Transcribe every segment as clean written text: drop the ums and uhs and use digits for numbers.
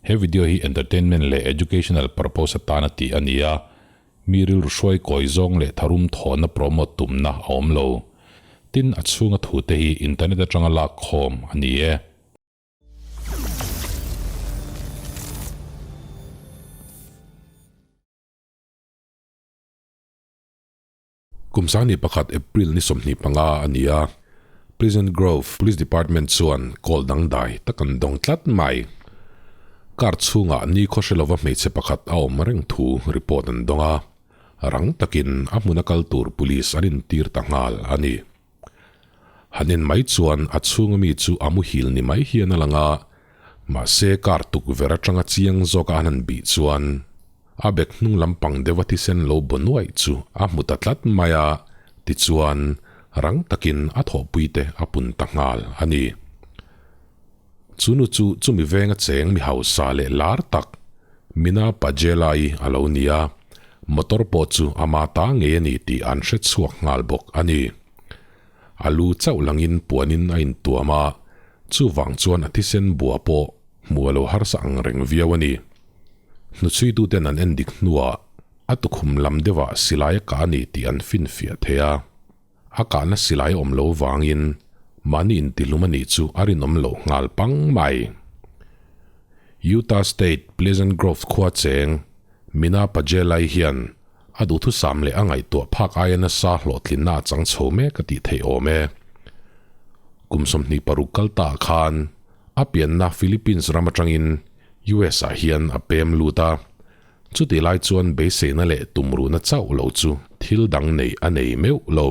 He video hi entertainment leh educational purpose atana tih a ni a, mi rilru hruai kawi zawng leh tharum thawhna promote tumna a awm lo. Tin, a chhunga thute hi internet atanga lak khawm a ni e. Kum sangni pakhat April ni 25 a ni a, Pleasant Grove Police Department chuan call dangdai tak an dawng tlat mai. Car chhungah ni khaw hre lova hmeichhe pakhat a awm reng thu report an dawng a, rang takin a hmuna kal tur police an intir ta nghal a ni. Han en mai chuan a chhunga mi chu a muhil ni mai hian a lang a, mahse car tukverh atanga chiang zawka an han bih chuan a bag hnung lampang deuha thisen lo baw nuaih chu a hmu ta tlat mai a, tichuan rang takin a thawhpui te a pun ta nghal a ni. Chu nu chu chumi venga cheng mi hausa leh lar tak Mina Pajela-i a lo ni a, motor pawh chu ama ta ngei a ni tih an hre chhuak nghal bawk a ni. A lu chauh langin puanin a intuam a, chuvang chuan a thisen bua pawh hmu a lo harsa ang reng viau a ni. Hnuchhuituten an endik hnuah a tukhum lam deuhah silai a kah a ni tih an finfiah thei a. A kahna silai awm lo vangin mahni intihlum a nih chu a rinawm loh nghal pang mai. Utah State Pleasant Grove khua cheng Mina Pajelai hian a duhthusam leh a ngaihtuah phak aia nasa hlawhtlinna a chang chho mek a tih theih awm e. Kum 26 kal ta ah khan a pianna Philippines ram atangin US ah hian a pem lut a. Chutih lai chuan beiseina leh tumruhna chauh lo chu thil dang neih a nei meuh lo.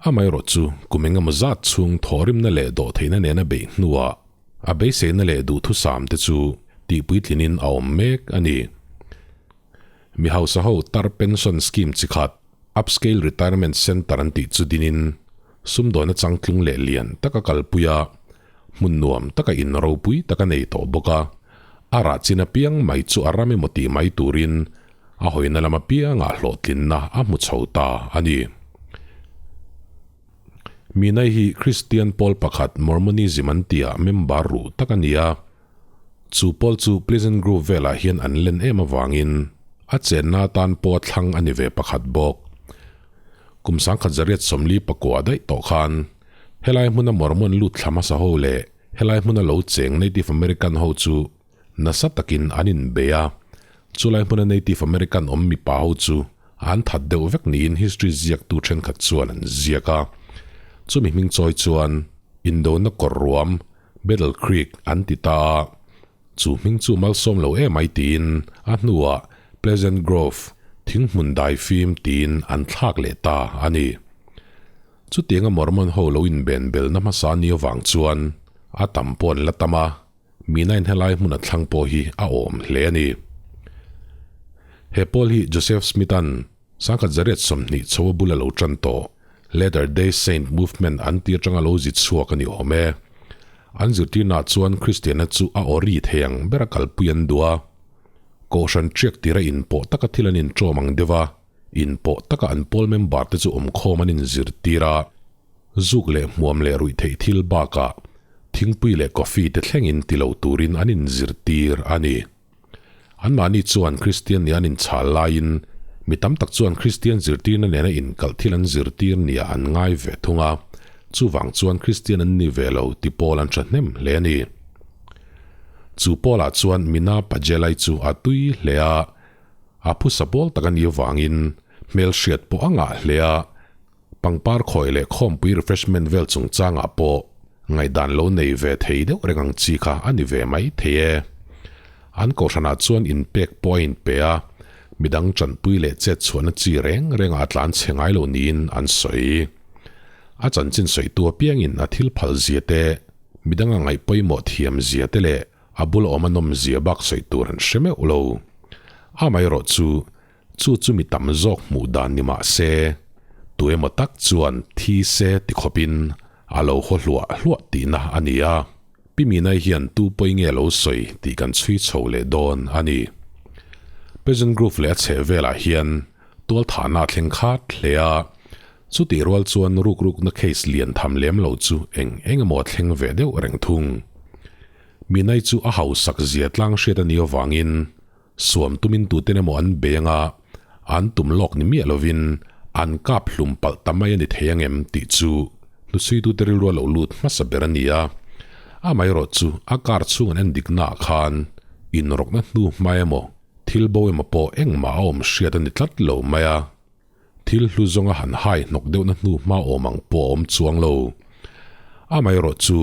Amaherawh chu kum engemaw zat chhung thawhrimna leh dawhtheihna nena beih hnuah a beiseina leh duhthusam te chu tihpuitlinin a awm mek a ni. Mi hausa ho tar pension scheme chi khat Upscale Retirement Centre an tih chu dinin sumdawina changtlung leh lian taka kalpui a, Hmun nuam taka in ropui tak a nei tawh bawk a, a rah chin apiang mai chu a ram emaw tih mai turin a hawina lam apiangah hlawhtlinna a hmu chho ta a ni. Minai hi Kristian pawl pakhat Mormonism an tihah member ruh tak a ni a, chu pawl chu Pleasant Grove velah hian an len em avangin a chenna atan pawh a thlang a ni ve pakhat bawk. Kum 1949 daih tawh khan Helai hmuna Mormon lut thla hmasa ho leh helai hmuna lo cheng Native American ho chu nasa takin an inbei a, chulai hmuna Native American awm mipa ho chu an that deuh vek niin history ziaktu thenkhat chuan an ziak a. Chumi hming chawi chuan Indona kawr ruam, Battle Creek, an ti ta a, chu hming chu malsawm lo emai tiin a hnuah Pleasant Grove, thinghmun daifim tiin an thlak leh ta a ni. Chutianga Mormon ho lo inben belna hmasa ni avang chuan a tam pawh an la tam a, mina in helai hmun a thlang pawh hi a awm hle a ni. He pawl hi Joseph Smith-a'n 1920 chho a bul a lo tan tawh Latter Day Saint Movement an tih atanga lo zi chhuak a ni awm e. An zirtirnaah chuan Kristianna chu a awri thei ang ber a kalpui an duh a, Kohhran ṭiak tira inpawh taka thil an inṭawm ang deuh a, Inpawh taka an pawl member te chu awmkhawm an inzirtir a, zuk leh hmuam leh ruih theih thil bakah thingpui leh coffee te thlengin ti lo turin an inzirtir a ni. Anmahni chuan Kristian nia an inchhal laiin mi tam tak chuan Kristian zirtirna nena inkalh thil an zirtir nia an ngai ve thung a, chuvang chuan Kristian an ni ve lo ti pawl an thahnem hle a ni. Chu pawlah chuan Mina Pajelai chu a tui hle a, A phusa pawl tak a nih avangin hmelhriat pawh a ngah hle a, pangpar khawi leh khawmpui refreshment vel chungchangah pawh ngaihdan lo nei ve thei deuh reng ang chi kha a ni ve mai thei e. An kohhranah chuan inpek pawh a inpe a, midang tanpui leh chet chhuahna chi reng rengah a tlan chhe ngai lo niin an sawi. A chanchin sawitu apiangin a thil phal zia te, midang a ngaih pawimawh thiam zia te leh A bula awm a nawmzia bak sawi tur an hre meuh lo. Amaherawh chu, chu chu mi tam zawk hmuh dan ni mah se, tu emaw tak chuan thi se ti khawpin a lo haw hluah hluah tihna a ni a. Pi Minai hian tu pawi nge lo sawi tih kan chhui chho leh dawn a ni. Pleasant Grove leh a chheh velah hian tualthahna a thleng khat hle a, chutih rual chuan rukrukna case lian tham lem lo chu eng eng emaw a thleng ve deuh reng thung. Minai chu a hausak zia tlang hriat a nih avangin suam tumin tuten emaw an bei anga an tum lawk ni miah lovin an kap hlum palh ta mai a ni thei angem tih chu hnuchhuitute rilru a lo lut hmasa ber a ni a. Amaherawh chu a car chhung an en diknaah khan inrawkna hnu hma emaw thil bo emaw pawh engmah a awm hriat a ni tlat lo mai a. Thil hlu zawnga han hai hnawk deuhna hnu hma awm ang pawh a awm chuang lo. Amaherawh chu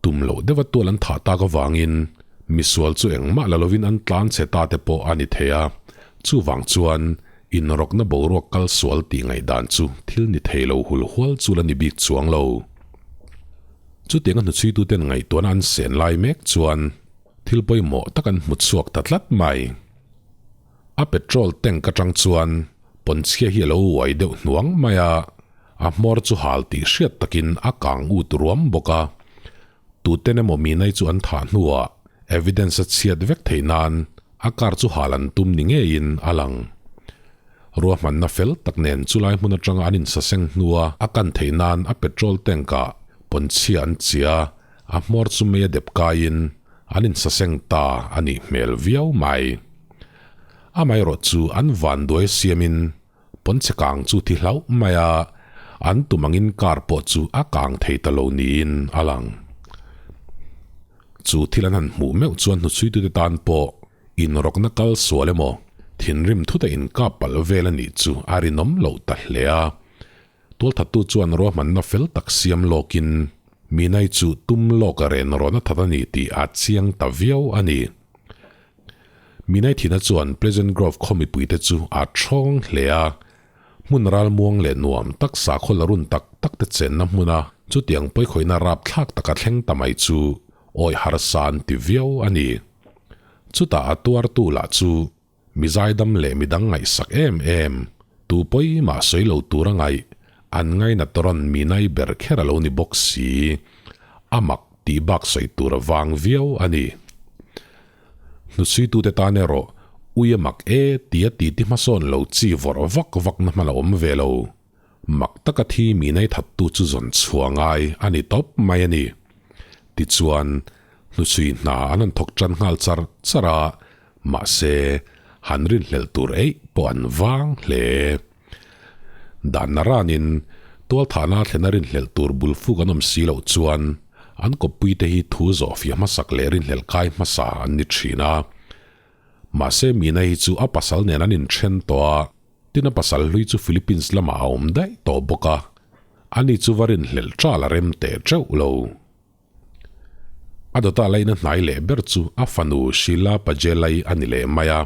tum loh deuha tual an thah tak avangin misual chu engmah la lovin an tlan chhe ta te pawh a ni thei a, chuvang chuan inrawkna boruak kal sual tih ngaihdan chu thil ni thei lo hul hual chu la ni bik chuang lo. Chutianga hnuchhuituten ngaihtuahna an sen lai mek chuan thil pawimawh tak an hmu chhuak ta tlat mai. A petrol tank atang chuan pawnchhia hi a lo uai deuh hnuang mai a, a hmawr chu hal tih hriat takin a kang ut ruam bawk a. Tuten emaw Minai chu an thah hnuah evidence a chhiat vek theih nan a car chu hal an tum ni ngeiin a lang. Ruahmanna fel tak nen chulai hmun atanga an insaseng hnua a kan theih nan a petrol tank ah pawnchhia an chia a, a hmawr chu mei a dep kaiin an insaseng ta a nih hmel viau mai. Amaherawh chu an vanduai siamin pawnchhe kang chu thi hlauh mai a, an tum angin car pawh chu a kang thei ta lo niin a lang. Chu thil an han hmuh meuh chuan hnuchhuitute tan pawh inrawkna kal sual emaw thinrim thuta inkap palh vel a nih chu a rinawm loh ta hle a. Tualthattu chuan ruahmanna fel tak siam lawkin Minai chu tum lawk a ren rawn a that a ni tih a chiang ta viau a ni. Minai thihna chuan Pleasant Grove khaw mipuite chu a thawng hle a, hmun ralmuang leh nuam tak sakhaw la run tak tak te chenna hmuna chutiang pawikhawihna rapthlak taka thleng ta mai chu awi harsa an ti viau a ni. Chutah a tuartu lah chu Mi zaidam leh midang ngaihsak em em, tu pawi mah sawi lo tur a ngaih, an ngainat rawn mi nai ber kher a lo ni bawk si. A mak tih bak sawi tur a vang viau a ni. Hnuchhuitute tan erawh ui a mak e tia titi hmasawn lo chi vawrh vak vak na hman a awm ve lo. Mak taka thi mi nei thattu chu zawn chhuah ngai a ni tawp mai a ni. Tichuan, hnuchhui hna an han thawk tan nghal char char a, mahse, han rinhlelh tur eih pawh an vang hle. Danna ranin tualthahna thlena rinhlelh tur bul fuk an awm si loh chuan an kawppuite hi thu zawhfiah hmasak leh rinhlelh kai hmasa an ni thin a. Mahse, Mina hi chu a pasal nen an inthen tawh a, Tin a pasal hlui chu Philippines lamah a awm daih tawh bawk a, ani chu va rinhlelh ṭal a rem teh ṭeuh lo. A dawtah laina hnai leh ber chu a fanu Sheila Pajelai a ni leh mai a,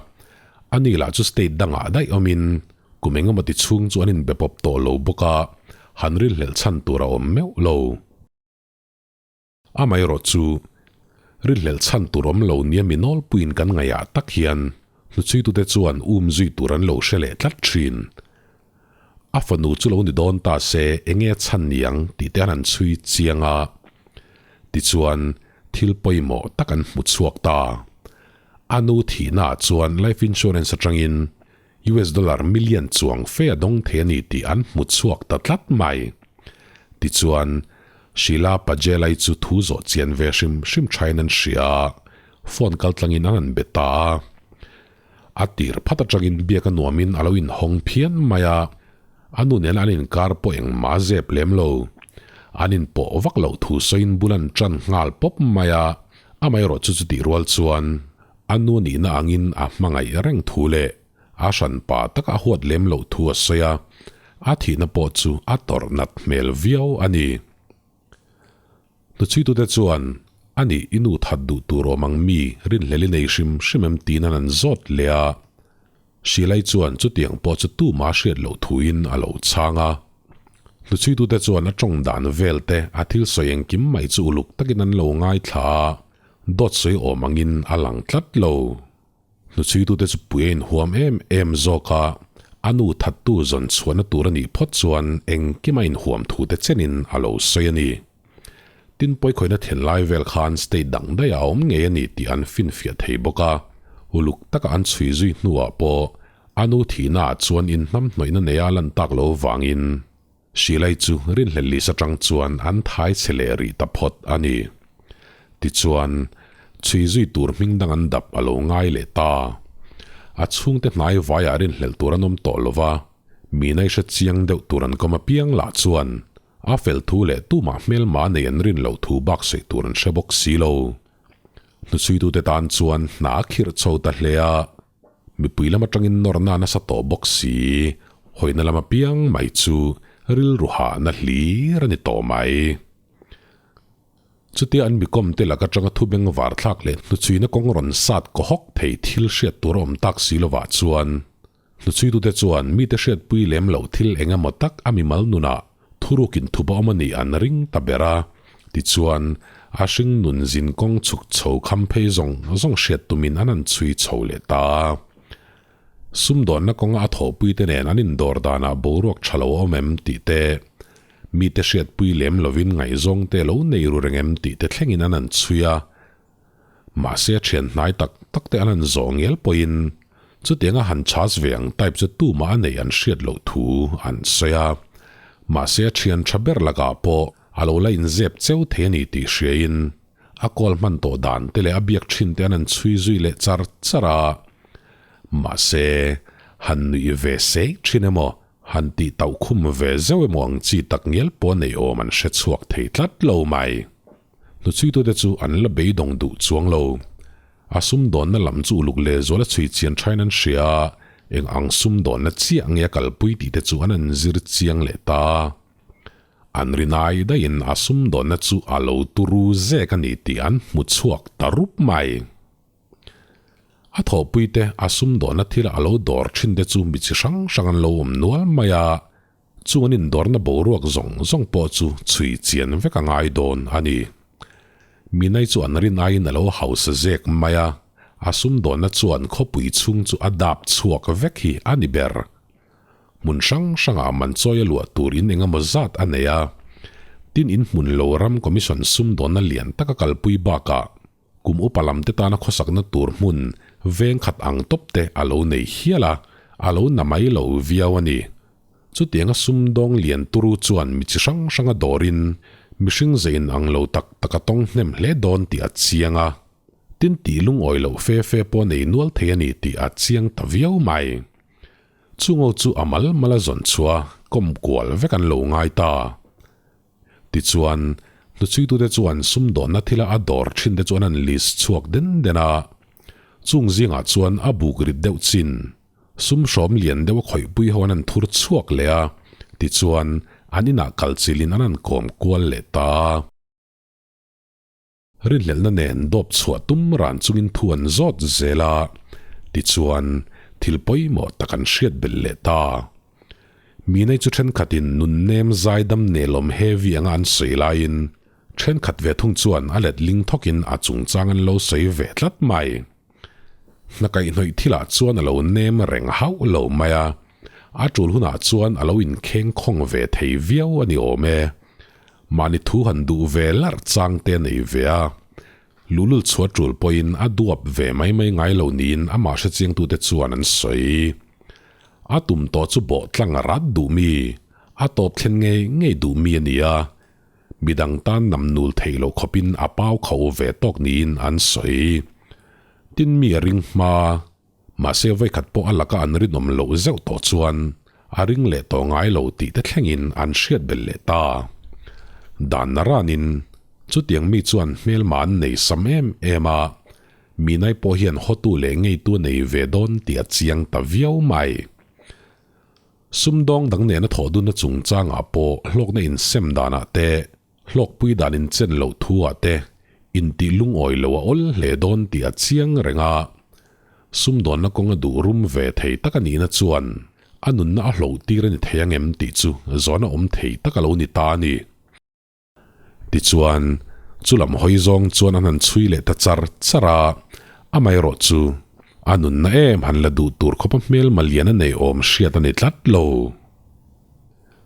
ani lah chu state dangah daih awmin kum engemaw ti chhung chu an inbe pawp tawh lo bawk a, han rinhlelh chhan tur a awm meuh lo. Amaherawh chu, rinhlelh chhan tur awm lo nia mi nawlpuiin kan ngaihah tak hian hnuchhuitute chuan um zui tur an lo hre leh tlat thin. A fanu chu lo ni dawn ta se enge chhan ni ang tih te an han chhui chiang a. Tichuan, thil pawimawh tak an hmu chhuak ta. A nu thihnaah chuan life insurance atangin US dollar million chuang fe a dawng thei a ni tih an hmu chhuak ta tlat mai. Tichuan, Sheila Pajelai chu thu zawh chian ve hrim hrim thain an hria a, phone kal tlangin an han be ta a. A tir phat atangin biak a nuamin a lo inhawng phian mai a, a nu nen an inkar pawh engmah a zep lem lo. An inpawh vak loh thu sawiin bul an tan nghal pawp mai a, amaherawh chu chutih rual chuan A nu nihna angin a hmangaih reng thu leh a hranpa taka a huat lem loh thu a sawi a, a thihna pawh chu a tawrh nat hmel viau a ni. Hnuchhuitute chuan, A nih, i nu that duh tur awm ang mi rinhlel i nei hrim hrim em tiin an han zawt leh a. Hrilai chuan chutiang pawh chu tuma hriat loh thuin a lo chhang a. Hnuchhuitute chuan a tawng dan vel te, a thil sawi engkim mai chu uluk takin an lo ngaithla a. Dawt sawi awm angin a lang tlat lo. Hnuchhuitute chu pui a inhuam em em zawk a, a nu thattu zawn chhuahna tur a nih phawt chuan engkim a inhuam thu te chenin a lo sawi a ni. Tin pawikhawihna thenlai vel khan state dang daih a awm ngei a ni tih an finfiah thei bawk a, uluk taka an chhui zui hnuah pawh a nu thihnaah chuan inhnamhnawihna neia lan tak lo vangin Hrilai chu rinhlelh list atang chuan an thai chhe leh rih ta phawt a ni. Tichuan, Chhui zui tur hming dang an dap a lo ngai leh ta. A chhungte hnai vaiah rinhlelh tur an awm tawh lo va, mina i hre chiang deuh tur an kawm apiang lah chuan a fel thu leh tumah hmelma nei an rin loh thu bak sawi tur an hre bawk si lo. Hnuchhuitute tan chuan hna a khirh chho ta hle a, mipui lam atangin nawrna a nasa tawh bawk si, hawina lam apiang mai chu rilru hahna hlir a ni tawh mai. Chutia an mikawm te lak atanga thu beng var thlak leh hnuchhuina kawng rawn sat kaw hawk thei thil hriat tur a awm tak si lovah chuan hnuchhuitute chuan mite hriatpui lem loh thil eng emaw tak a mimal nunah thurukin thup a awm a nih an ring ta ber a, tichuan a hring nun zin kawng chhuk chho kham phei zawng zawng hriat tumin an han chhui chho leh ta. Sumdawnna kawnga a thawhpuite nen an indawr danah boruak tha lo a awm em tih te, mite hriatpui lem lovin ngaihzawng te lo nei ru reng em tih te thlengin an han chhui a. Mahse a thian hnai tak tak te an han zawh ngel pawhin chutianga han chhas ve ang type chu tumah a neih an hriat loh thu an sawi a. Mahse a thian tha ber lakah pawh a lo la inzep cheu thei a ni tih hriain A call hman tawh dan te leh a biak thin te an han chhui zui leh char char a. Mahse, han nuih ve sei thin emaw, han tih tauh khum ve zeuh emaw ang chi tak ngial pawh nei awm an hre chhuak thei tlat lo mai. Hnuchhuitute chu an la beidawng duh chuang lo. A sumdawnna lam chu uluk lehzual a chhui chian thain an hria a, eng ang sumdawnna chiah nge a kalpui tih te chu an han zir chiang leh ta. An rinai daihin a sumdawnna chu a lo turu zek a ni tih an hmu chhuak ta rup mai. A thawhpuite a sumdawnna thila a lo dawr thin te chu mi chi hrang hrang an lo awm nual mai a, chung an indawrna boruak zawng zawng pawh chu chhui chian vek a ngai dawn a ni. Minai chu an rin aiin a lo hausa zek mai a, a sumdawnna chuan khawpui chhung chu a dap chhuak vek hi a ni ber. Hmun hrang hrangah man chawi a luah tur in engemaw zat a nei a, tin in hmun lo ram commission sumdawnna lian taka kalpui bakah kum upa lam te tana khawsakna tur hmun veng khat ang tawp te a lo nei hial a, a lo na mai lo viau a ni. Chutianga sumdawng lian turu chuan mi chi hrang hranga dawrin mihring zein ang lo tak tak a tawng hnem hle dawn tih a chiang a, tin tih lungawi loh fe fe pawh a nei nual thei a ni tih a chiang ta viau mai. Chungo chu a mal mal a zawn chhuah a, kawm kual vek an lo ngai ta. Tichuan, hnuchhuitute chuan sumdawnna thila a dawr thinte chu an han list chhuak den den a. Chung zingah chuan a buk rit deuh chin, sum hrawm lian deuh a khawihpui ho an han thur chhuak leh a, tichuan an inah kal chilhin an han kawm kual leh ta. Rinhlelhna nen dawp chhuah tum ran chungin thu an zawt zel a, tichuan thil pawimawh tak an hriat belh leh ta. Minai chu thenkhatin nun nem zaidam nelawm heavy anga an sawi laiin thenkhat ve thung chuan a let ling thawkin a chungchang an lo sawi ve tlat mai. Hna kaihhnawih thilah chuan a lo nem reng hauh lo mai a, a tul hunah chuan a lo inkheng khawng ve thei viau a ni awm e. Mahni thu han duh ve larh chang te a nei ve a, luhlul chhuah tul pawhin a duap ve mai mai ngai lo niin amah hrechiangtute chuan an sawi. A tum tawh chu bawh tlang a rat duh mi, a tawp thlen ngei ngei duh mi a ni a, midang tan nam nul theih loh khawpin a pau kho ve tawk niin an sawi. Tin mi a ring hma. Mahse vawikhat pawh a laka an rinawm loh zeuh tawh chuan a ring leh tawh ngai lo tih te thlengin an hriat belh leh ta. Dan naranin chutiang mi chuan hmelma an nei sam em em a, Minai pawh hian hawtu leh ngeitu a nei ve dawn tih a chiang ta viau mai. Sumdawng dang nena thawh dunna chungchangah pawh hlawkna insem danah te, Hlawkpui dan inchen loh thu ah te intih lungawi lo a awl hle dawn tih a chiang reng a, sumdawnna kawng a duh rum ve thei tak a nihna chuan a nunna a hloh tir a ni thei ang em tih chu zawn a awm thei tak a lo ni ta a ni. Tichuan, chu lam hawi zawng chuan an han chhui leh ta char char a, amaherawh chu a nunna em han la duh tur khawpa hmelma lian a nei awm hriat a ni tlat lo.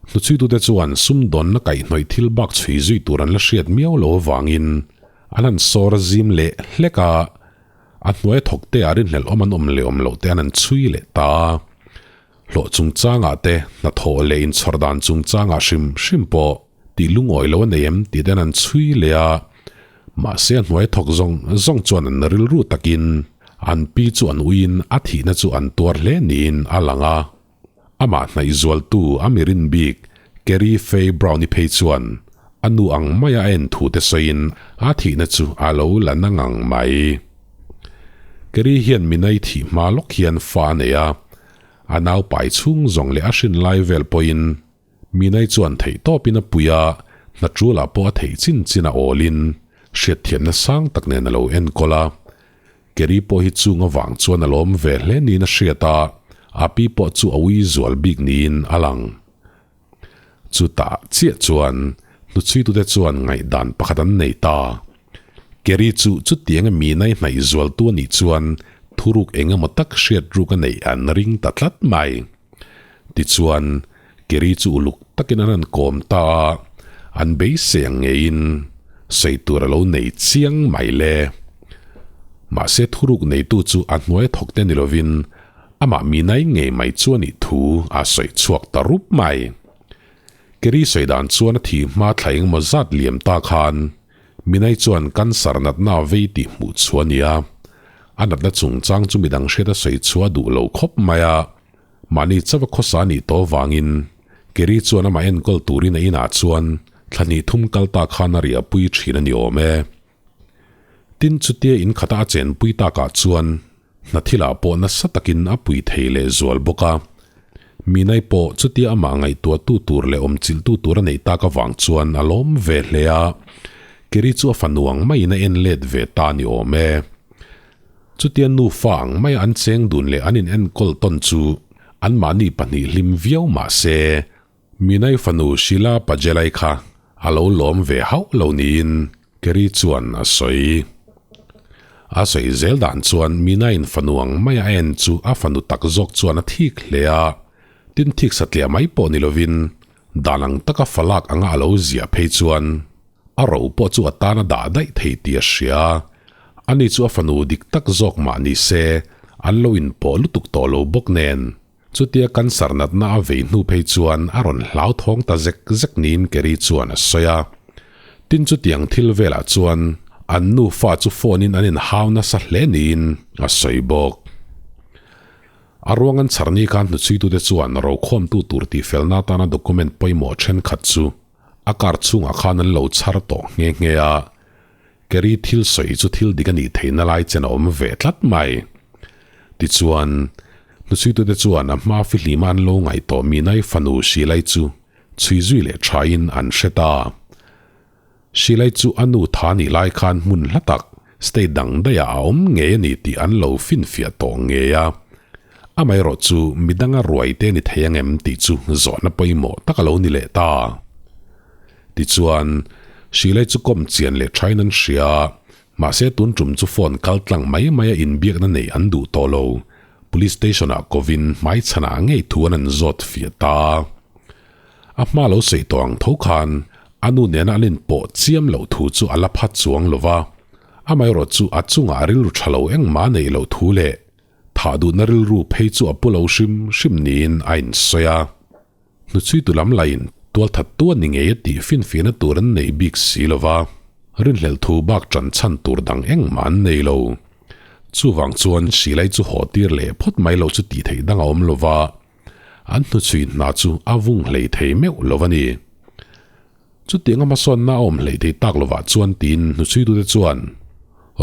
Hnuchhuitute chuan sumdawnna kaihhnawih thil bak chhui zui tur an la hriat miau lo avangin an han sawr a zim leh hlek a, a hnuaia thawkte ah rinhlelh awm an awm leh awm loh te an han chhui leh ta a. Hlawh chungchangah te, hnathawh leh inchhawr dan chungchangah hrim hrim pawh tih lungawi lo a nei em tih te an han chhui leh a. Mahse a hnuai thawk zawng zawng chuan an rilru takin an pi chu an uiin a thihna chu an tuar hle niin a lang a. Amah hnaih zualtu a mirin bik Kerry Faye Brown-i phei chuan a nu ang maia a en thu te sawiin a thihna chu a lo la na ngang mai. Kerry hian Minai thih hma lawk hian fa a nei a, a nau pai chhung zawng leh a hrin lai vel pawhin Minai chuan theih tawpin a pui a, hna ṭulah pawh a theih chin chin a awlin hriatthiamna sang tak nen a lo enkawl a. Kerry pawh hi chung avang chuan a lawm ve hle niin a hriat a, a pi pawh chu a ui zual bik niin a lang. Chutah chiah chuan hnuchhuitute chuan ngaihdan pakhat an nei ta. Kerry chu chutianga Minai hnaih zualtu a nih chuan thuruk eng emaw tak hriat ruk a neih an ring ta tlat mai. Tichuan, Kerry chu uluk takin an han kawm ta a, an beisei ang ngeiin sawi tur a lo nei chiang mai le. Mahse thuruk neitu chu a hnuai thawk te ni lovin amah minai ngei mai chu a nih thu a sawi chhuak ta rup mai. Kerry sawi dan chuan a thi hma thla engemaw zat liam ta khan Minai chuan cancer natna a vei tih hmuh chu a ni a, a natna chungchang chu midang hriat a sawi chhuah duh lo khawp mai a. Mahni chauha khawsa a nih tawh avangin Kerry chuan amah enkawl turin a inah chuan thla hnih thum kal ta khan a riahpui thin a ni awm e. Tin, chutia in khata a chenpui takah chuan hna thilah pawh nasa takin a pui thei leh zual bawk a. Minai pawh chutia amah ngaihtuahtu tur leh awmchilhtu tur a neih tak avang chuan a lawm ve hle a, Kerry chu a fanu ang maiin a en let ve ta a ni awm e. Chutia nufa ang maia an cheng dun leh an in enkawl tawn chu anmahni pahnih hlim viau mah se, Minai fanu Sheila Pajelai kha a lo lawm ve hauh lo niin Kerry chuan a sawi. A sawi zel dan chuan Minaiin fanu ang maia a en chu a fanu tak zawk chuan a thik hle a, tin thik satliah mai pawh ni lovin dan ang taka falak anga a lo ziah phei chuan A ro pawh chu a tan a dah daih thei tih a hria. Ani chu a fanu dik tak zawk mah ni se, an lo inpawh lutuk tawh lo bawk nen. Chutia cancer natna a vei hnu phei chuan a rawn hlauthawng ta zek zek niin Kerry chuan a sawi a. Tin chutiang thil velah chuan an nufa chu phone in an inhau nasa hle niin a sawi bawk. A ruang an chhar ni khan hnuchhuitute chuan rokhawmtu tur tihfelna atana document pawimawh thenkhat chu A car chhungah khan an lo chhar tawh nghe nghe a, Kerry thil sawi chu thil dik a nih theihna lai chen a awm ve tlat mai. Tichuan, hnuchhuitute chuan a hma fihlima an lo ngaih tawh Minai fanu Shilai chu chhui zui leh thain an hre ta. Shilai chu a nu tha nih lai khan hmun hla tak, state dang daihah a awm ngei a ni tih an lo finfiah tawh ngei a. Amaherawh chu midanga ruai te ni thei ang em tih chu zawhna pawimawh tak a lo ni leh ta. Tichuan, Shilei chu kawm chian leh thain an hria a, mahse tun tum chu phone kal tlang mai mai a inbiakna neih an duh tawh lo. Police station ah kovin hmaichhanah ngei thu an an zawt fiah ta. A hma lo sawi tawh ang tho khan a nu nena an inpawh chiam loh thu chu a la phat chuang lo va, amaherawh chu a chungah rilru tha lo engmah a neih loh thu leh Thah duhna rilru phei chu a pu lo hrim hrim niin a insawi a. Hnuchhuitu lam lahin tualthat tu a ni ngei a tih finfiahna tur an nei bik si lo va, rinhlelh thu bak ṭan chhan tur dang engmah an nei lo. Chuvang chuan Shilai chu haw tir leh phawt mai loh chu tih theih dang a awm lo va, an hnuchhui hna chu a vung hlei thei meuh lo a ni. Chutiang a hmasawnna a awm hleih thei tak lovah chuan tiin hnuchhuitute chuan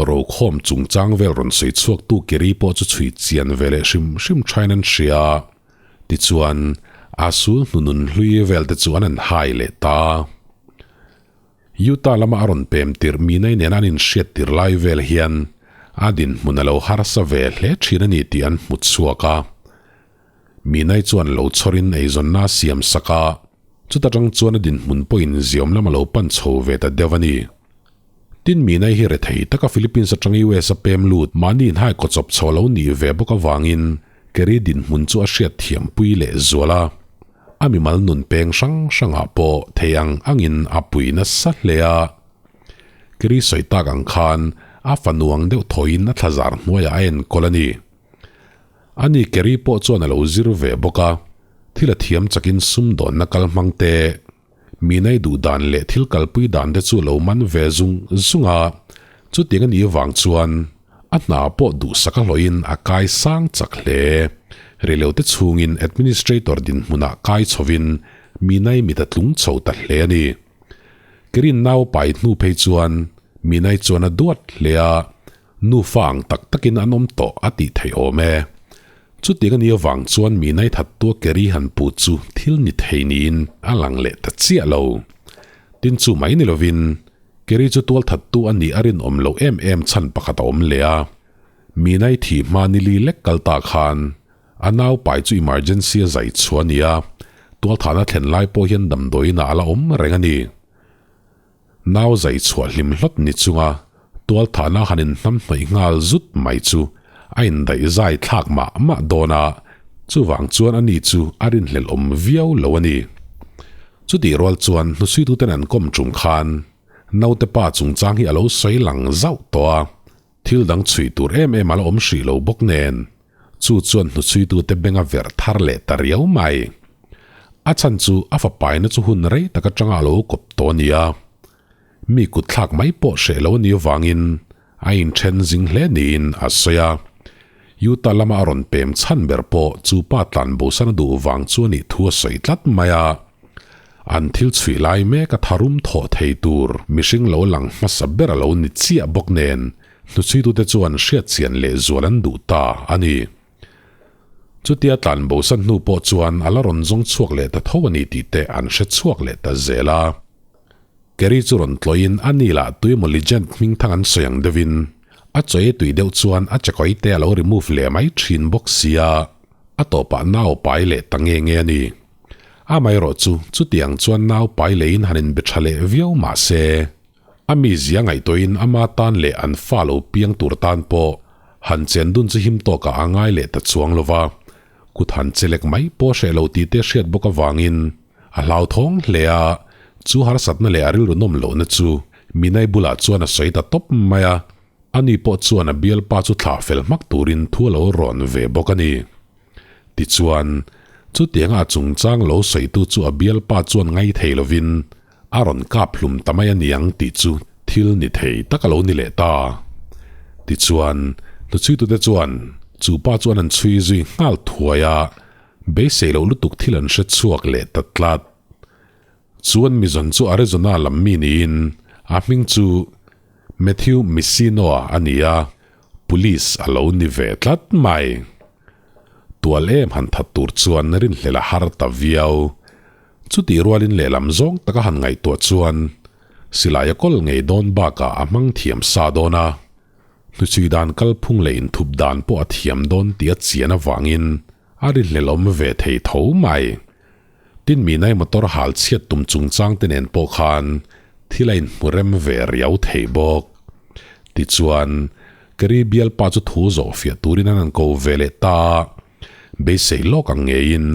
rokhawm chungchang vel rawn sawi chhuaktu Kerry pawh chu chhui chian ve leh hrim hrim thain an hria. Tichuan, a sul hnunun hlui vel te chu an han hai leh ta. Utah lama a rawn pem tirh Minai nena an inhriat tir lai vel hian a dinhmun a lo harsa ve hle thin a ni tih an hmu chhuak a. Minai chuan lo chhawrin eizawnna a siam sak a, chuta tang chuan a dinhmun pawhin ziawm lam a lo pan chho ve ta deuh a ni. Tin, Minai hi rethei taka Philippines atang US a pem lut mahni inhai kawchawp chho a lo nih ve bawk avangin Kerry dinhmun chu a hriat thiam pui leh zual a. A mimal nun peng hrang hrangah pawh thei ang angin a pui nasa hle a. Kerry sawi tak ang khan a fanu ang deuh thawiin a thlazar hnuaiah a enkawl a ni. Ani Kerry pawh chuan a lo zir ve bawk a, thil a thiam chakin sumdawnna kal hmang te, mi nei duh dan leh thil kalpui dan te chu lo man ve zung zung a. Chutiang a nih avang chuan a hna pawh duhsak a hlawhin a kai sang chak hle. Reilote chhungin administrator dinhmunah kai chhovin Minai mit a tlung chho ta hle a ni. Kerin nau pai hnu phei chuan Minai chuan a duat hle a, nufa ang tak takin an awm tawh a tih theih awm e. Chutiang a nih avang chuan Minai thattua Keri han pu chu thil ni thei niin a lang leh ta chiah lo. Tin chu mai ni lovin Keri chu tualthattu a nih a rinawm loh em em chhan pakhat a awm leh a. Minai thi hma ni li lek kal ta khan a nau pai chu emergency a zai chhuah a ni a, tualthahna thlen lai pawh hian damdawiinah a la awm reng a ni. Nau zai chhuah hlim hlawt ni chunga tualthahna han inhnamhnawih nghal zut mai chu a indaih zai thlak mah mah dawn a, chuvang chuan ani chu a rinhlelh awm viau lo a ni. Chutih rual chuan hnusuituten an kawm tum khan naute pa chungchang hi a lo sawi lang zauh tawh a, thil dang chhui tur em em a la awm hrih lo bawk nen, chu chuan hnusuitute beng a verh thar leh ta riau mai. A chhan chu a fapaina chu hun rei tak atanga a lo kawp tawh a ni a, mi kut thlak mai pawh hreh lo a nih avangin a inthen zing hle niin a sawi a. Utah lama a rawn pem chhan ber pawh chu pa tlan bosan a duh vang chu a nih thu a sawi tlat mai a. An thil chhuih lai mek a tharum thawh thei tur mihring lo lang hmasa ber a lo ni chiah bawk nen hnuchhuitute chuan hriatchian lehzual an duh ta a ni. Chutia tlan bosan hnu pawh chuan a la rawn zawng chhuak leh ta tho a ni tih te an hre chhuak leh ta zel a. Kerry chu rawn tlawhin a ni lah tuimaw legend hming thang an sawi ang deuhin a chawi tui deuh chuan a chekawi te a lo remove leh mai thin bawk sia, a tawpah nau pai leh ta nge nge a ni. Amaherawh chu chutiang chuan nau pai leiin han inbe tha leh viau mah se, a mizia ngaihtuahin ama tan leh an fa lo piang tur tan pawh han chen dun chu him tawkah a ngai leh ta chuang lo va, kut han chelek mai pawh hreh lo tih te hriat bawk avangin A hlauthawng hle a, chu harsatna leh a rilru nawm lohna chu Minai bulah chuan a sawi ta tawp mai a, ani pawh chuan a bialpa chu thlah fel hmak turin thu a lo rawn ve bawk a ni. Tichuan, chutianga a chungchang lo sawitu chu a bialpa chuan ngai thei lovin a rawn kap hlum ta mai a niang tih chu thil ni thei tak a lo ni leh ta. Tichuan, hnuchhuitute chuan chu pa chuan an chhui zui nghal thuai a, Beisei loh lutuk thil an hre chhuak leh ta tlat. Chuan mizawn chu Arizona lam mi niin a hming chu Matthew Missinoa a ni a, police a lo ni ve tlat mai. Tual em han that tur chuan rinhlelh a har ta viau. Chutih rualin lehlam zawng taka han ngaihtuah chuan silai a kawl ngei dawn bakah a hmang thiam sa dawn a. Hnuchhui dan kalphung leh inthup dan pawh a thiam dawn tih a chian avangin a rinhlelawm ve thei tho mai. Tin Minai motor hal chhiat tum chungchang te nen pawh khan thil a inhmu rem ve riau thei bawk. Tichuan, Keri bialpa chu thu zawh fiah turin an han ko ve leh ta a, beisei lawk ang ngeiin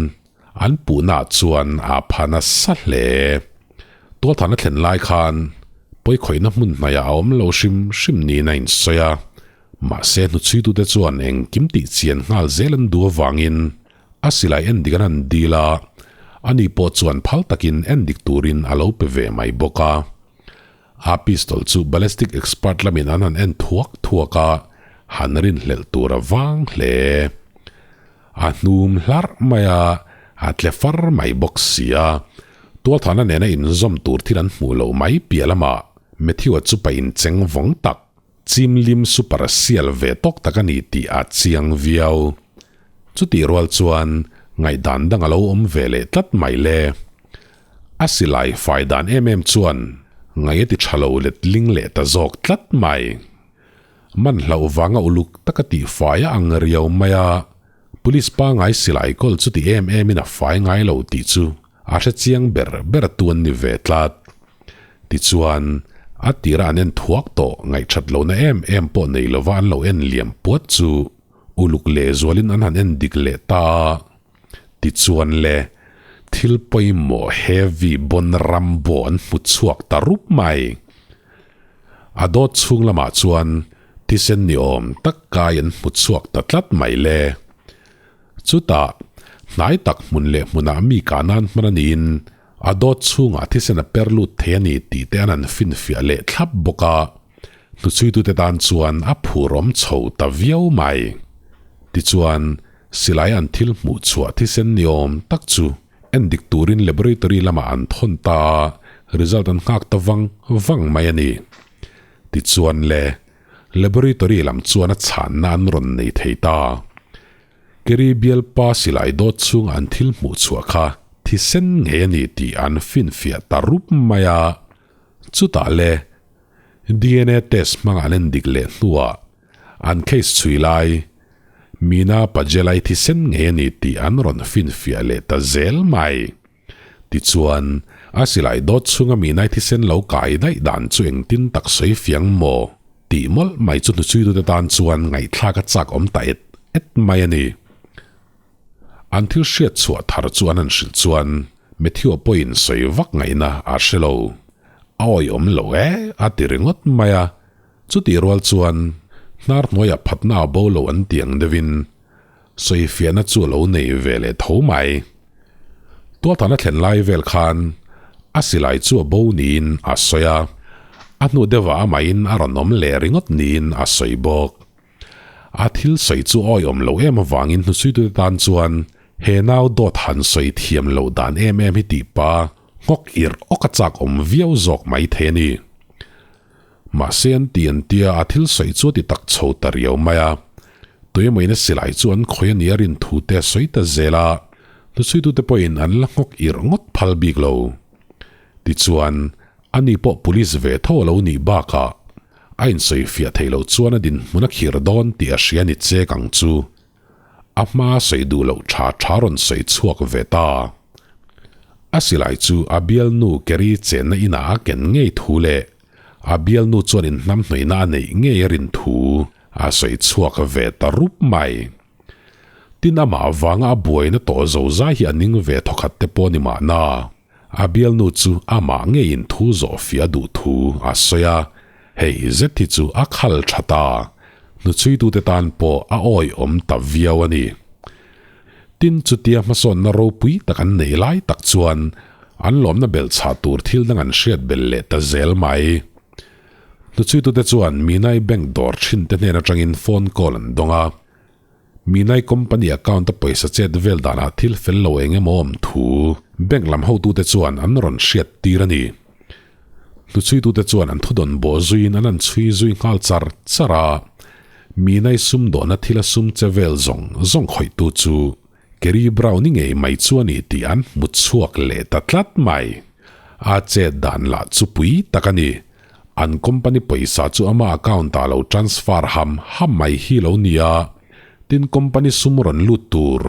an puhnaah chuan a pha nasa hle. Tualthahna thlen lai khan pawikhawihna hmun hnaihah a awm lo hrim hrim niin a insawi a, mahse hnuchhuitute chuan engkim tih chian nghal zel an duh avangin a silai endik an han dil a, ani pawh chuan phal takin endik turin a lo pe ve mai bawk a. A pistol chu ballistic expert lamin an han en thuak thuak a, han rinhlelh tur a vang hle. A hnum hlarh mai a, a tle far mai bawk si a. Tualthahna nena inzawm tur thil an hmuh loh mai piah lamah Matthew-a chu pa incheng vawng tak, chim lim super sial ve tawk tak a ni tih a chiang viau. Chutih rual chuan ngaihdan dang a lo awm ve leh tlat mai le. A silai fai dan em em chuan ngaih a ti tha lo let ling leh ta zawk tlat mai. Man hlauh vanga uluk taka tih fai a ang riau mai a, Police pangai silai kawl chu ti em em in a fai ngai lo tih chu a hre chiang ber ber tu an ni ve tlat. Tichuan, a tira an en thuak tawh ngaihthat lohna em em pawh nei lova an lo en liam puat chu uluk lehzualin an han en dik leh ta a. Tichuan le, thil pawimawh heavy bon Rambo an hmu chhuak ta rup mai. A dawt chhung lamah chuan thisen ni awm tak kai an hmu chhuak ta tlat mai le. Chutah, hnai tak hmun leh hmunah mi kah nan hman a niin a dawt chhungah thisen a per lut thei a ni tih te an han finfiah leh thlap bawk a. Hnuchhuitute tan chuan a phurawm chho ta viau mai. Tichuan, silai an thil hmuh chhuah thisen ni awm tak chu endik turin laboratory lamah an thawn ta a, result an nghak ta vang vang mai a ni. Tichuan le, laboratory lam chuan a chhanna an rawn nei thei ta. Keri bialpa silai dawt chhunga an thil hmuh chhuah kha thisen ngei a ni tih an finfiah ta rup mai a. Chutah le, DNA test hmanga an endik leh hnuah an case chhui lai Meena Pajelai thisen ngei a ni tih an rawn finfiah leh ta zel mai. Tichuan, a silai dawt chhunga Meenai thisen lo kai daih dan chu engtin tak sawi fiang maw? tih mawlh mai chu hnuchhuitute tan chuan ngaihthlak a chak awm ta et et mai a ni. An thil hriat chhuah thar chu an han hrilh chuan Matthew-a pawhin sawi vak ngaihna a hre lo. A awihawm lo e, a ti ringawt mai a. Chutih rual chuan hnar hnuaiah phatna a bo lo an ti ang deuhin sawi fiahna chu a lo nei ve leh tho mai. Tualthana thlen lai vel khan a silai chu a bo niin a sawi a, a hnu deuhah amahin a rawn awm leh ringawt niin a sawi bawk. A thil sawi chu awihawm lo em avangin hnusuitute tan chuan he nau dawt han sawi thiam loh dan em em hi tih pa nghawk irh awk a chak awm viau zawk mai thei a ni. Mahse an ti an tia a thil sawi chu a ti tak chho ta riau mai a. Tuemawiin a silai chu an khawi a nia rin thu te a sawi ta zel a, hnusuitute pawhin an la nghawk irh ngawt phal bik lo. Tichuan, ani pawh police ve tho a lo nih bakah A insawifiah theih loh chuan a dinhmun a khir dawn tih a hria ni chek ang chu. A hma sawi duh loh tha tha rawn sawi chhuak ve ta. A silai chu a bialnu Kerry chenna inah a ken ngei thu leh a bialnu chuan inhnamhnawihna a neih ngei a rin thu a sawi chhuak ve ta rup mai. Tin amah avanga a buaina tawh zozai hi a ning ve thawkhat te pawh ni mahna. A bialnu chu amah ngeiin thu zawh fiah duh thu a sawi a, hei zet hi chu a khal tha ta. Hnuchhuitute tan pawh a awihawm ta viau a ni. Tin, chutia hmasawnna ropui tak an nei lai tak chuan an lawmna belhchhah tur thil dang an hriat belh leh ta zel mai. Hnuchhuitute chuan Minai Bank dawr thinte hnen atangin phone call an dawng a. Minai company account a pawisa chet vel danah thil fel lo eng emaw awm thu bank lam hotute chuan an rawn hriat tir a ni. Hnuchhuitute chuan an thudawn bawh zuiin an han chhui zui nghal char char a, Minai sumdawhna thil a sum che vel zawng zawng khawihtu chu Kerry Brown-i ngei mai chu a ni tih an hmu chhuak leh ta tlat mai. A chet dan lah chu pui tak a ni. An company pawisa chu ama account ah lo transfer ham ham mai hi lo nia. Tin company sum rawn lut tur,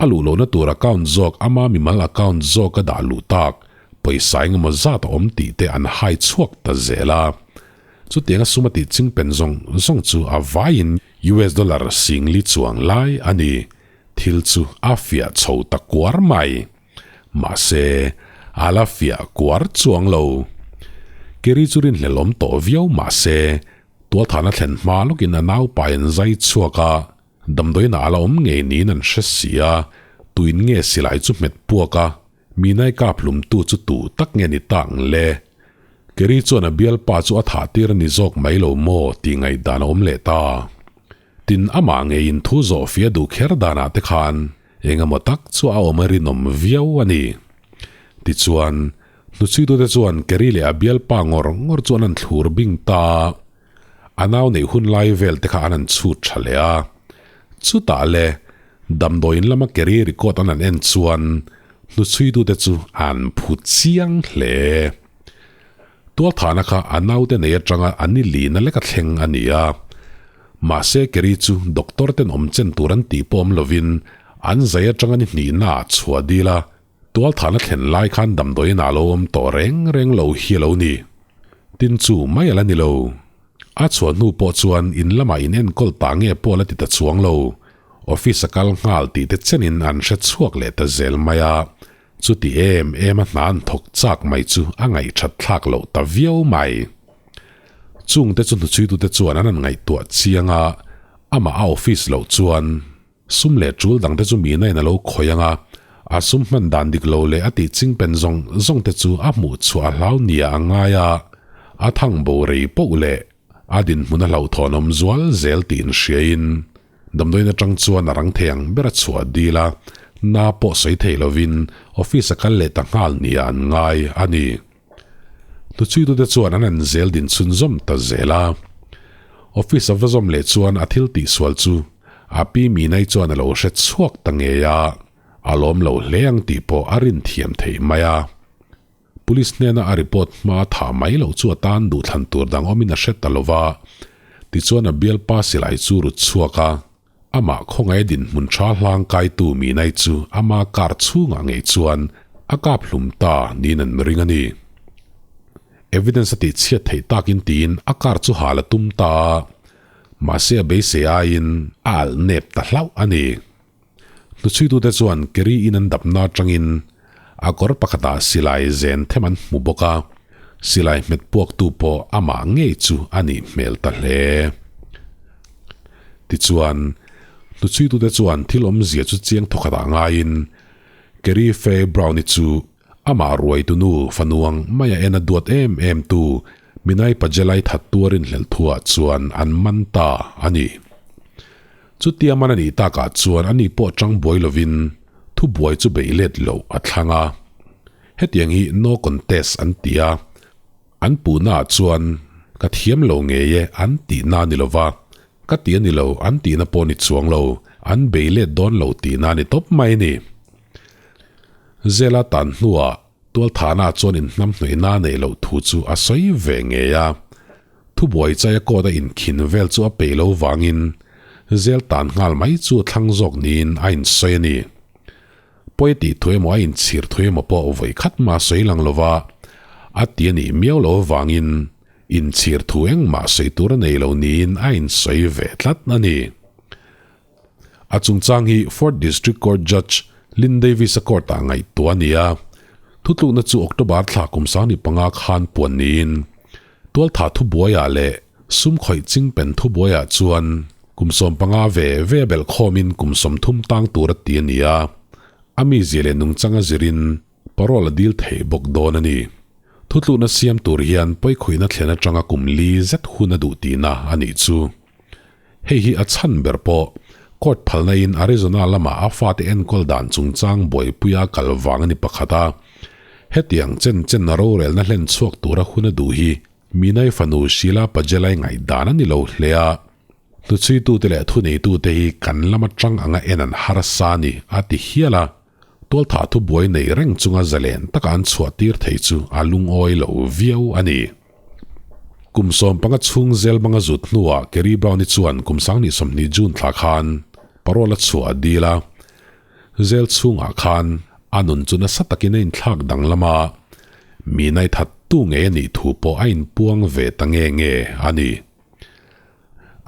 a luh lohna tur account zawk ama mimal account zawk a dah luh tak, pawisa engemaw zat a awm tih te an hai chhuak ta zel a. Chutianga sum a tih chingpen zawng zawng chu a vaiin US dollar singli chuang lai a ni. Thil chu a fiah chho ta kuar mai. Mahse, a la fiah kuar chuang lo. Kerry chu rinhlelh awm tawh viau mahse, tualthahna thlen hma lawkin a naupai an zai chhuak a, damdawiinah a la awm ngei niin an hre si a, tuin nge silai chu hmet puak a, Minai kap hlumtu chu tu tak nge ni tak ang le? Kerry chuan a bialpa chu a thah tir a ni zawk mai lo maw tih ngaihdan a awm leh ta. Tin, amah ngeiin thu zawh fia duh kher danah te khan engemaw tak chu a awm a rinawm viau a ni. Tichuan, hnuchhuitute chuan Kerry leh a bialpa ngawr ngawr chu an han thlur bing ta a, a nau neih hun lai vel te kha an han chhut tha leh a. Chutah le, damdawiin lama Kerry record an han en chuan hnuchhuitute chu an phu chiang hle. Tualthahna kha a naute nei atanga a ni lina leka thleng a ni a. Mahse Kerry chu doctor ten awm chen tur an tih pawh awm lovin an zai atanga ni hnihna ah chhuah dil a, tualthahna thlen lai khan damdawiin ah lo awm tawh reng reng lo hi a lo ni. Tin chu mai a la ni lo. A chhuah hnu pawh chuan in lamah in enkawl ta nge pawh a la ti ta chuang lo. Office a kal nghal tih te chenin an hre chhuak leh ta zel mai a. Chuti em em a hna an thawk chak mai chu a ngaihthat thlak loh ta viau mai. Chungte chu hnuchhuitute chuan an han ngaihtuah chiang a, amah a office loh chuan sum leh tul dangte chu mina in a lo khawih ang a, a sum hman dan dik lo leh a tih chingpen zawng zawng te chu a hmuh chhuah a hlau nia a ngai a, a thang bo rei poh leh. A dinhmun a hlauhthawnawm zual zel tih inhriain damdawiin atang chuan a rang thei ang ber a chhuah dil a, na pawh sawi thei lovin office a kal leh ta nghal nia an ngai a ni. Hnuchhuitute chuan an an zel din chhunzawm ta zel a. Office a va zawm leh chuan a thil tihsual chu a pi Minai chuan a lo hre chhuak ta ngei a, a lawm lo hle ang tih pawh a rin thiam thei mai a. Police hnena a report hma tha mai loh chu a tan duhthlan tur dang awmin a hre ta lo va, tichuan a bialpa silai chu rut chhuak a, amah khawngaih a dinhmun tha hlang kaitu Minai chu ama car chhungah ngei chuan a kap hlum ta niin an ring a ni. Evidence a tihchhiat theih takin tiin a car chu hal a tum ta a, mahse a beisei aiin a alh nep ta hlauh a ni. Hnuchhuitute chuan Kerry in an dapna atangin a kawr pakhatah silai zen them an hmu bawk a, silai hmet puaktu pawh amah ngei chu a nih hmel ta hle. Tichuan, hnuchhuitute chuan thil awmzia chu chiang thawkhatah ngaiin Kerry Faye Brown-i chu amah ruaitunu fanuang maia en a duat em em tu Minai Pajelai that tuarin hlelh thuah chuan an man ta a ni. Chutia man a nih takah chuan ani pawh chang buai lovin thubuai chu beih let loh a thlang a. Hetiang hi no contest an ti a, an puhnaah chuan ka thiam lo ngei e an tihna a ni lova, ka ti a ni lo an tihna pawh ni chuang lo, an bei let dawn lo tihna a ni tawp mai a ni. Zela tan hnuah Tualthahna chuan inhnamhnawihna neih loh thu chu a sawi ve ngei a. Thubuai chaia court a inkhin vel chu a peih lo vangin zel tan nghal mai chu a thlang zawk niin a insawi a ni. Pawi tih thu emaw a inchhir thu emaw pawh vawi khat mah sawi lang lova a ti a nih miau lo avangin inchhir thu engmah sawi tur a nei lo niin a insawi ve tlat a ni. A chungchang hi Fourth District Court Judge Lynn Davis-a court-ah ngaihtuah a ni a, thutlukna chu October thla kum 25 khan puan niin tualthah thubuaiah leh sum khawih chingpen thubuaiah chuan kum 15 ve ve a belh khawmin kum 30 tang tur a ti a ni a, a mizia leh nungchang a zirin parole a dil thei bawk dawn a ni. Thutlukna siam tur hian pawikhawihna thlen atanga kum li zet hun a duh tihna a nih chu. Hei hi a chhan ber pawh court phalna in Arizona lama a fate enkawl dan chungchang buaipuia kal vang a ni pakhat a. Hetiang chen chen a rorelna hlen chhuak tura hun a duh hi Minai fanu Sheila Pajelai ngaihdan a ni lo hle a. Hnuchhuitute leh thuneitute hi kan lama tang anga en an harsa a ni, a ti hial a. Tualthah thubuai nei reng chunga zalen taka an chhuah tir thei chu a lungawi lo viau a ni. Kum 15 chhung zel banga zut hnuah Kerry Brown-i chuan kum 2020 June thla khan parole a chhuah a dil a. Zel chhungah khan a nun chu nasa takin a inthlak danglam a, mi naithattu ngei a nih thu pawh a inpuang ve ta nge nge a ni.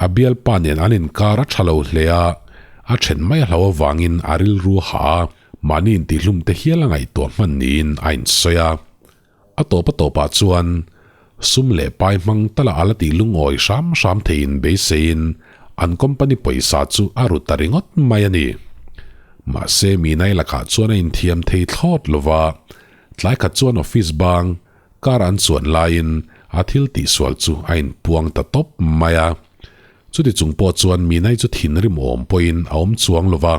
A bialpa nen an inkar a tha lo hle a, a then mai a hlo avangin a rilru a hah a, mahni intihlum te hial a ngaihtuah hman niin a insawi a. A tawp a tawpah chuan sum leh pai hmang tala a la tih lungawi hram hram theiin beiseiin an company pawisa chu a ru ta ringawt mai a ni. Mahse Minai lakah chuan a inthiam thei thlawt lova, tlai khat chuan office bang, Car an chuan laiin a thil tihsual chu a inpuang ta tawp mai a. Chuti chung pawh chuan Minai chu thinrim awm pawhin a awm chuang lo va,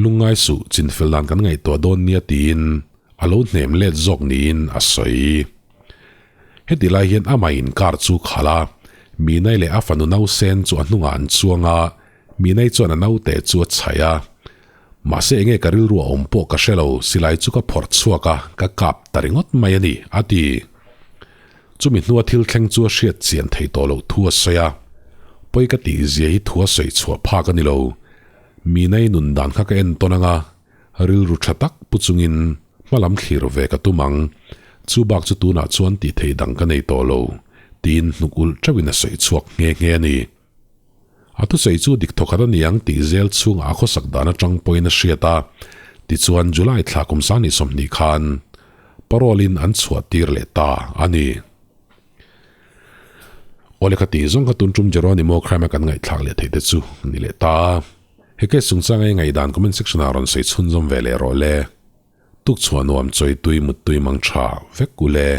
lungngai suh chinfel dan kan ngaihtuah dawn nia tiin a lo hnem let zawk niin a sawi. Heti lai hian amah in car chu khalh a, Minai leh a fanu nausen chu a hnungah an chuang a, Minai chuan a naute chu a chhaih a. Mahse enge ka rilru a awm pawh ka hre lo, silai chu ka phawrh chhuak a, ka kap ta ringawt mai a ni, a ti. Chumi hnua thil thleng chu a hriat chian thei tawh loh thu a sawi a, pawi ka tih zia hi thu a sawi chhuah phak a ni lo. Minai nun dan kha ka en tawn ang a, rilru tha tak pu chungin hma lam thlir ve ka tum ang, chu bak chu tunah chuan tih theih dang ka nei tawh lo, tiin hnuk ulh teuhin a sawi chhuak nghe nghe a ni. A thusawi chu dik thawkhat a ni ang tih zel chhungah a khawsak dan atang pawhin a hriat a, tichuan July thla kum 2020 khan parole in an chhuah tir leh ta a ni. Awle kha tih zawng kha tun tum Jeronimo crime a kan ngaihthlak leh theih te chu ni leh ta. He case chungchanga i ngaihdan comment section ah rawn sawi chhunzawm ve leh rawh le. Tukchhuah nuam chawi tui muttui mang tha vek u le.